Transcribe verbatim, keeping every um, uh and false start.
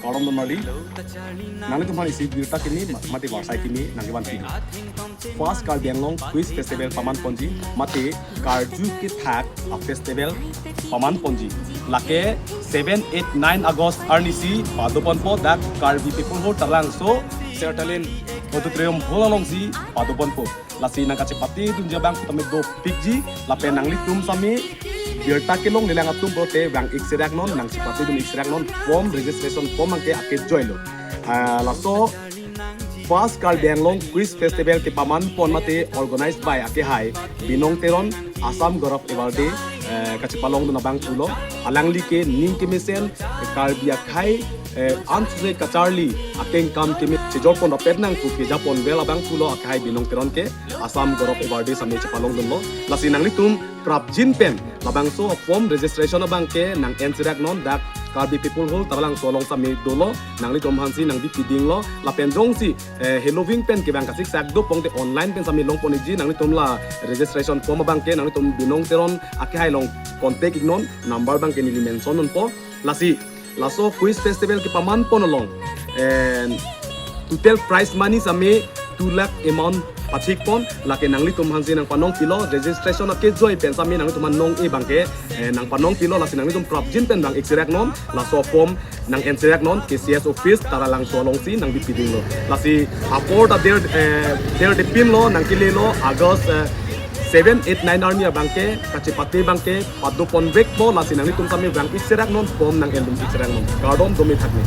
Kardom don marli. Nanglitum aphan isi birta kimi ma- mate varsai kimi nangkevan pidun. First Karbi Anglong Quiz Festival paman ponji mate karju kethak a festival paman ponji. Lake seven, eight, nine August arnisi pado ponpo dak Karbi People Hall Taralangso Sertalin Auditorium Hall alongsi pado ponpo. Lasi nangkachepate dunji abang tame dopikji lapen nanglitum sami birta kelonglelang atum pulote vang-ik serak non, nangchepate dun-ik serak non, form, registration form abangke ake joilo. Ah, laso First Karbi Anglong Quiz Festival kepaman pon mate organized by akehai Binong Teron, Assam Gaurav Awardee, eh, kachepalong dun abang pulo. Alangli ke ning kemesen, eh, Karbi akhei, eh, ansose kacharli akengkam keme chejor pon rapet nangpu keja pon vel abang pulo akehai Binong Teron ke Assam Gaurav Awardee sami chepalong dunlo. Lasi nanglitum prapjin pen labangso form registration abangke nang-en serak non dak Karbi People Hall Taralangso along sami dolo, nanglitum aphansi nangbi pidinglo lapen jongsi, eh, heloving pen kevang kasiksak do pongte online pen sami long pon-ikji, nanglitum la registration form abangke nanglitum Binong Teron akehai along contact-ik non, number abangke neli mention nonpo. Lasi laso Quiz Festival kepaman pon along, eh, total prize money sami two lakh amount pathik pon, lake nanglitum aphansi nangpanong pilo, registration ake joi pen sami nanglitum aphan nong-e abangke, eh, nangpanong pilo, lasi nanglitum prapjin pen vang-ik serak non, laso form nang-en serak non, K C S office Taralangso alongsi nangbi pidinglo. Lasi apor ta der, eh, der depinlo, nangkelelo, August, eh, seven, eight, nine arni abangke, kachepate abangke pado ponvekpo, lasi nanglitum sami vang-ik serak non, form nang-en dun-ik serak non. Kardom, dome thakme.